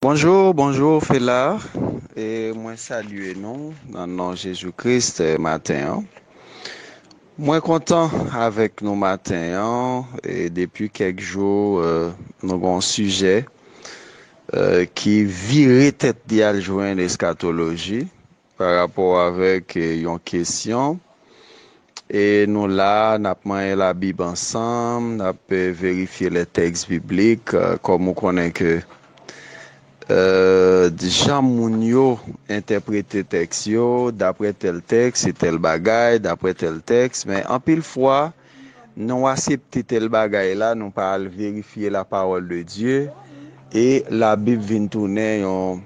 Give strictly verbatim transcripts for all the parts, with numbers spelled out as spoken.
Bonjou, bonjou Fela. E mwen salye nou nan non Jezi Kris, eh, maten an. Mwen kontan avèk nou maten an. E depi kèk jou, eh, nou gen yon sijè, eh, ki vire tèt li al jwenn eskatoloji pa rapò avèk, eh, yon kesyon. E nou la, n ap manyen Labib ansanm, n ap, eh, verifye lè tèks biblik, eh, kòm ou konnen ke, eh, jan moun yo entèprete tèks yo, daprè tèl tèks, se tèl bagay, daprè tèl tèks, men anpil fwa, nou aksepte tèl bagay la, nou pa al verifye la parole de Dieu, e Labib vin tounen yon,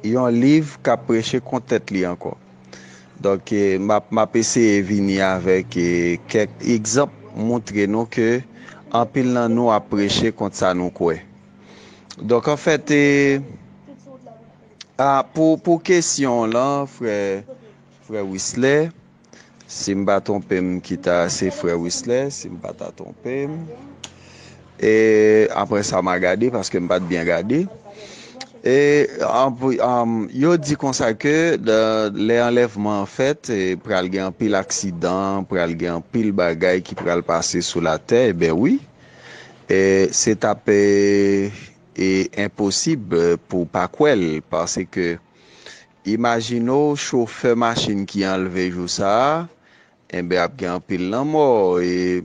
yon liv k ap preche kont tèt li ankò. Donk, eh, m ap, m ap eseye vini avèk, eh, kèk egzanp montre nou ke anpil nan nou ap preche kont sa nou kwè. Donk, anfèt, eh, a, pou, pou kesyon w lan, frè, frè Wislè, si m pa twonpe m, kita se frè Wislè, si m pa ta twonpe m. E apre sa, m a gade, paske m pa t byen gade. E, anpou-, anm, yo di konsa ke lè, lè anlèvman an fèt, e, pral gen anpil aksidan, pral gen anpil bagay ki pral pase sou latè. Eben wi, e, se t ap, e, e, enposib, e, pou w pa kwè l, paske imajine w chofè machin ki anlve jou sa a, enben, ap gen anpil lanmò, e,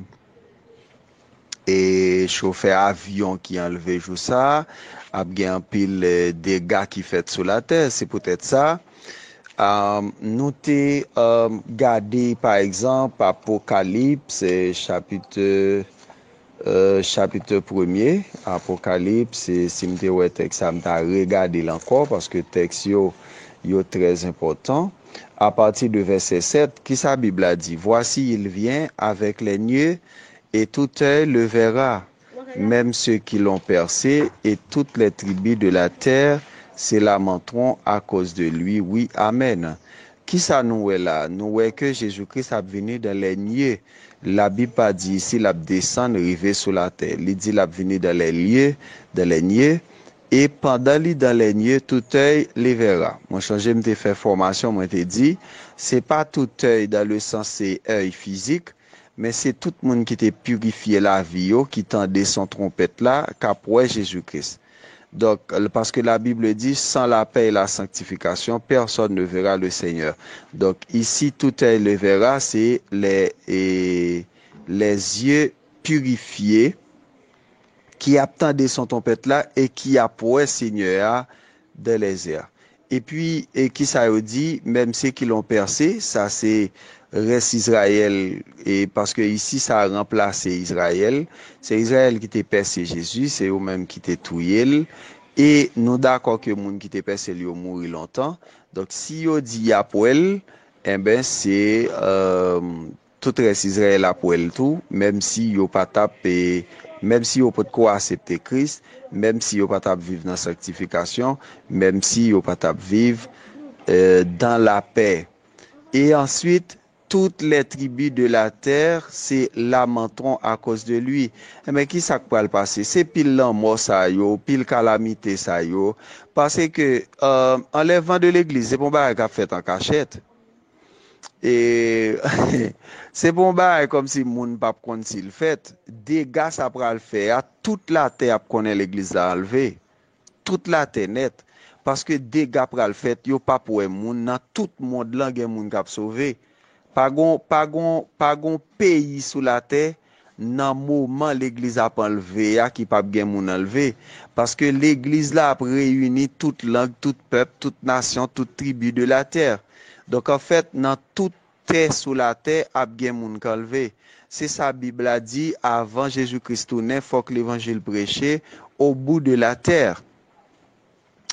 e chofè avyon ki anlve jou sa a, ap gen anpil, e, dega ki fèt sou latè. Se poutèt sa, a, nou te, a, gade, pa egzanp, Apokalips, e, chapit, e, chapit premye, Apokalips, e, si m te wè tèks sa, m ta regade l ankò, paske tèks yo, yo trè enpòtan. A pati de vèsè sèt, kisa Bib la di? Voici, il vient avec les nuées, et tout œil le verra, même ceux qui l'ont percé, et toutes les tribus de la terre se lamenteront à cause de lui. Oui, amen. Kisa nou wè la? Nou wè ke Jezi Kris ap vini dans les nuées. Labib pa di isi l ap desann rive sou latè. Li di l ap vini dans les lieux, dans les nuées. E pandan li dans les nuées, tout œil le verra. Mwen chonje m te fè fòmasyon, mwen te di, se pa tout œil dans le sens se œil fizik, men se tout moun ki te pirifye lavi yo, ki tande son twonpèt la, k ap wè Jezi Kris. Donk, l-, paske la Bible dit, sans la paix et la sanctification, personne ne verra le Seigneur. Donk, isi, tout œil le verra, se les, e, les yeux purifiés ki ap tande son twonpèt la e ki ap wè Senyè a dans les airs. Epi, e kisa yo di? Même ceux qui l'ont percé, sa se rès Izrayèl, e paske isi sa ranplase Izrayèl. Se Izrayèl ki te pèse Jezi, se yo menm ki te touye l. E nou dakò ke moun ki te pèse l yo mouri lontan. Donk, si yo di y ap wè l, enben, se, e, tout rès Izrayèl ap wè l tou, menm si yo pa t ap, e, menm si yo potko aksepte Kris, menm si yo pa t ap viv nan sanktifikasyon, menm si yo pa t ap viv, e, dans la paix. Et ensuite, toutes les tribus de la terre se lamenteront à cause de lui. Enben, ki sa k pral pase? Se pil lanmò sa yo, pil kalamite sa yo. Paske, e, anlèvman de legliz, se pa yon bagay k ap fèt an kachèt. E se pa yon bagay kòmsi moun p ap konn si l fèt. Dega sa pral fè a, tout latè ap konnen legliz la anlve. Tout latè nèt. Paske dega pral fèt, yo p ap wè moun. Nan tout mond lan, gen moun k ap sove. Pa gon, pa gon, pa gon peyi sou latè nan moman legliz ap anlve a ki p ap gen moun anlve. Paske legliz la ap reyini tout lang, tout pèp, tout nasyon, tout tribi de la tè. Donk, anfèt, nan tout tè sou latè ap gen moun k anlve. Se sa Bib la di, avan Jezi Kris tounen, fòk levanjil preche au bout de la terre.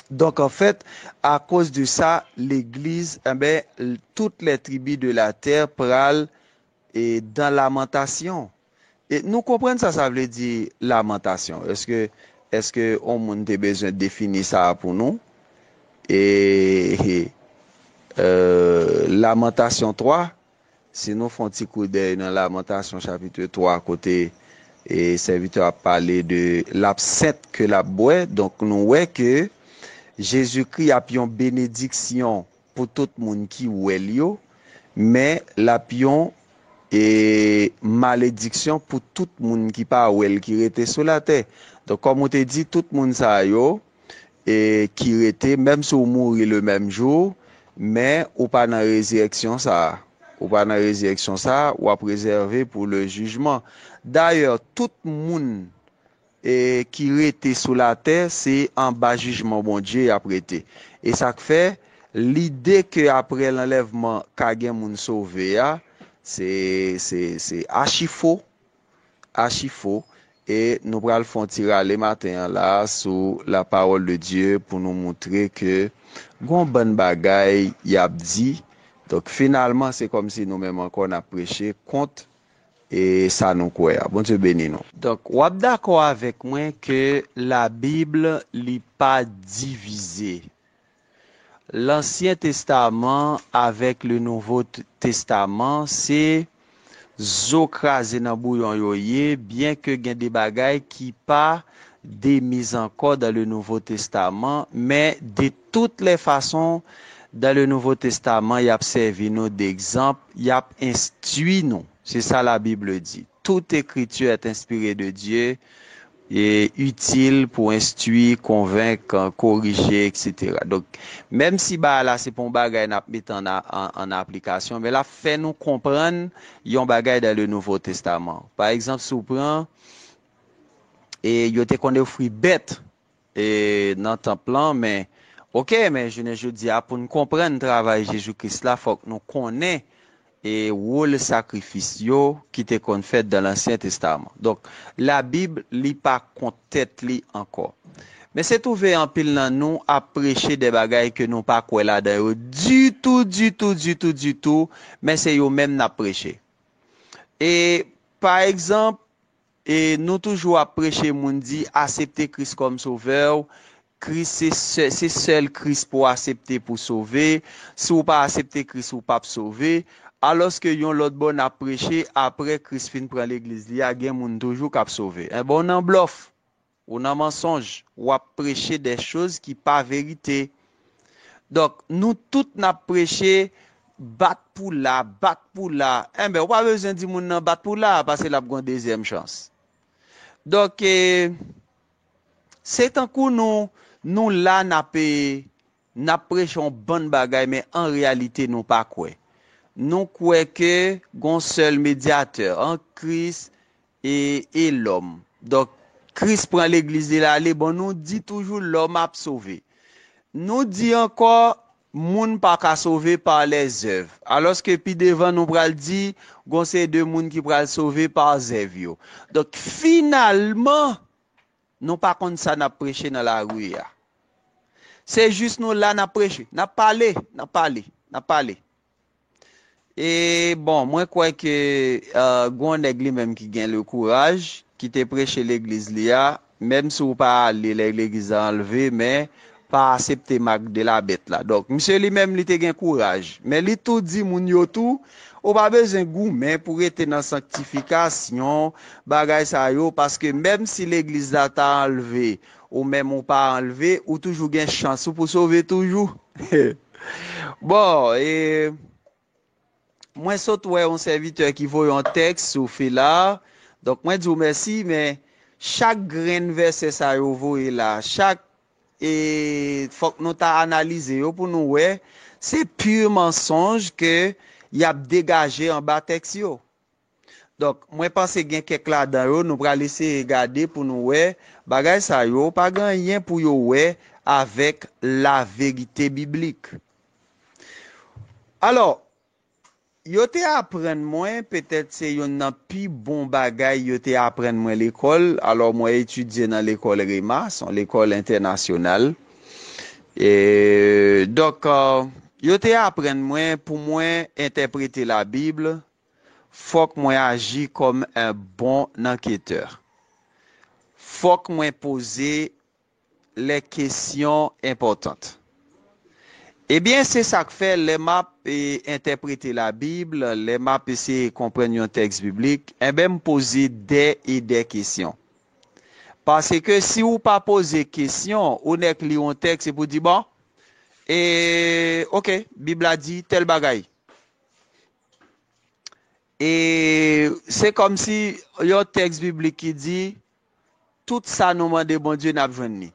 Donk, anfèt, akoz de sa, legliz, enben, toutes les tribus de la terre pral, e, dans lamentation. E nou konprann sa sa vle di, lamantasyon? Èske, èske yon moun te bezwen defini sa a pou nou? E, e, e, Lamantasyon twa, si nou fè yon ti koudèy nan Lamantasyon chapit twa, kote, E sèvitè ap pale de lapsent ke l ap bwè. Donk, nou wè ke Jezikri ap yon benediksyon pou tout moun ki wè l yo, men l ap yon e, malediksyon pou tout moun ki pa wè l, ki rete sou latè. Donk, kòm ou te di, tout moun sa yo e, ki rete, menm si w mouri le menm jou, men ou pa nan rezirèksyon sa a. Ou pa nan rezirèksyon sa a, w ap rezève pou le jijman. Dayè, tout moun e, ki rete sou latè, se anba jijman Bondye y ap rete. E sa k fè, lide ke apre lanlèvman ka gen moun sove a, se, se, se achi fo, achi fo. E nou pral fè yon ti rale maten an la sou la parole de Dieu pou nou moutre ke gon bann bagay y ap di. Donk, finalman, se kòmsi nou menm ankò n ap preche kont e sa nou kwè a. Bondye beni nou. Donk, w ap dakò avèk mwen ke Labib, li pa divize. Lansyen Testaman avèk le Nouvo T-, Testaman, se zo kraze nan bouyon yo ye, byen ke gen de bagay ki pa de miz ankò dans le Nouveau Testament, men de toutes les façons, dans le Nouveau Testament, y ap sèvi nou d'egzanp, y ap enstwi nou. Se sa Labib di. Toute écriture est inspirée de Dieu, e itil pou enstwi, konvenk, korije, et cetera. Donk, menm si bagay la se pa yon bagay n ap mete an, an, an aplikasyon, men l ap fè nou konprann yon bagay dans le Nouveau Testament. Pa egzanp, si w pran, e yo te konn ofri bèt e, nan tanp lan, men, oke, men jounen jodi a, pou n konprann travay Jezi Kris la, fòk nou konnen e wòl sakrifis yo ki te konn fèt dan Lansyen Testaman. Donk, Labib, li pa kont tèt li ankò. Men se twouve anpil nan nou ap preche de bagay ke nou pa kwè ladan yo ditou, ditou, ditou, ditou, men se yo menm n ap preche. E, pa egzanp, e nou toujou ap preche moun di, "Asepte Kris kòm Sovè w, Kris se sè-, se sèl Kris pou w asepte pou sove. Si w pa asepte Kris, ou p ap sove." Alòske yon lòt bò n ap preche, apre Kris fin pran legliz li a, gen moun toujou k ap sove. Enben, w nan blòf, ou nan mansonj, w ap preche de choz ki pa verite. Donk, nou tout n ap preche, "Bat pou la, bat pou la." Enben, ou pa bezwen di moun nan bat pou la, paske l ap gen yon dezyèm chans. Donk, e, se tankou nou, nou la n ap, e, n ap preche yon bann bagay, men an reyalite, nou pa kwè. Nou kwè ke gon sèl medyatè, an Kris e, e lòm. Donk, Kris pran legliz li l ale, bon, nou di toujou lòm ap sove. Nou di ankò, moun pa ka sove pa lèzèv. Alòske pi devan nou pral di, gon seri de moun ki pral sove pa zèv yo. Donk, finalman, nou pa konn sa n ap preche nan lari a. Se jis nou la n ap preche, n ap pale, n ap pale, n ap pale. E bon, mwen kwè ke, e, gon nèg li menm ki gen le kouraj, ki te preche legliz li a, menm si w pa ale lè legliz la anlve, men pa asepte mak de la bèt la. Donk, misye li menm, li te gen kouraj. Men li tou di moun yo tou, ou pa bezwen goumen pou rete nan sanktifikasyon, bagay sa yo, paske menm si legliz la ta anlve, ou menm ou pa anlve, ou toujou gen chans ou pou sove toujou. Bon, e, mwen sot wè yon sèvitè ki voye yon tèks sou fil la. Donk, mwen di w mèsi, men chak grenn vèsè sa yo voye la, chak, e, fòk nou ta analize yo pou nou wè, se pi mansonj ke y ap degaje anba tèks yo. Donk, mwen panse gen kèk ladan yo, nou pral eseye gade pou nou wè bagay sa yo pa gen anyen pou yo wè avèk laverite biblik. Alò, yo te aprann mwen, petèt se youn nan pi bon bagay yo te aprann mwen lekòl. Alò, mwen etidye nan lekòl Rema, se yon lekòl entènasyonal. E, donk, e, yo te aprann mwen, pou mwen entèprete Labib, fòk mwen aji kòm un bon anketè. Fòk mwen poze les questions importantes. Ebyen, se sa k fè lè m ap e, entèprete Labib, lè m ap eseye konprann yon tèks biblik, enben, m poze dè e dè kesyon. Paske si w pa poze kesyon, ou nèk li yon tèks epi w di, bon, e, oke, Bib la di tèl bagay. E se kòmsi yon tèks biblik ki di, tout sa nou mande Bondye, n ap jwenn li.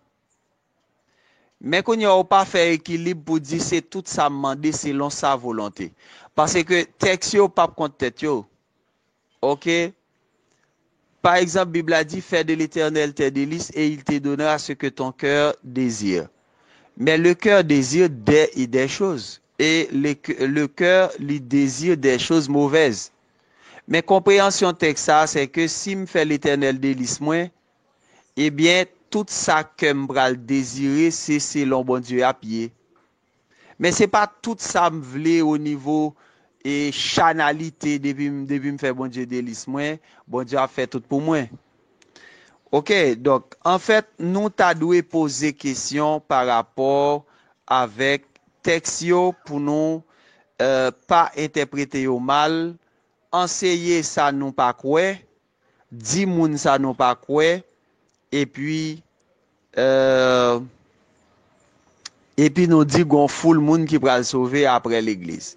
Men kounye a, ou pa fè ekilib pou di se tout sa m mande selon sa volonte. Paske tèks yo p ap kont tèt yo. Oke? Pa egzanp, Bib la di, fais de l'Éternel tes délices et il te donnera ce que ton cœur désire. Mais le cœur désire des et des choses. Et le, le cœur, li désire des choses mauvaises. Men konpreyansyon tèks sa a, se ke si m fè Letènèl delis mwen, ebyen, tout sa kè m pral dezire, se selon Bondye ap ye. Men se pa tout sa m vle o nivo e chanalite, depi m, depi m fè Bondye delis mwen, Bondye ap fè tout pou mwen. Oke, donk, anfèt, nou ta dwe poze kesyon pa rapò avèk tèks yo pou nou eh, pa entèprete yo mal, anseye sa nou pa kwè, di moun sa nou pa kwè, epi, eh, epi nou di gon foul moun ki pral sove apre legliz.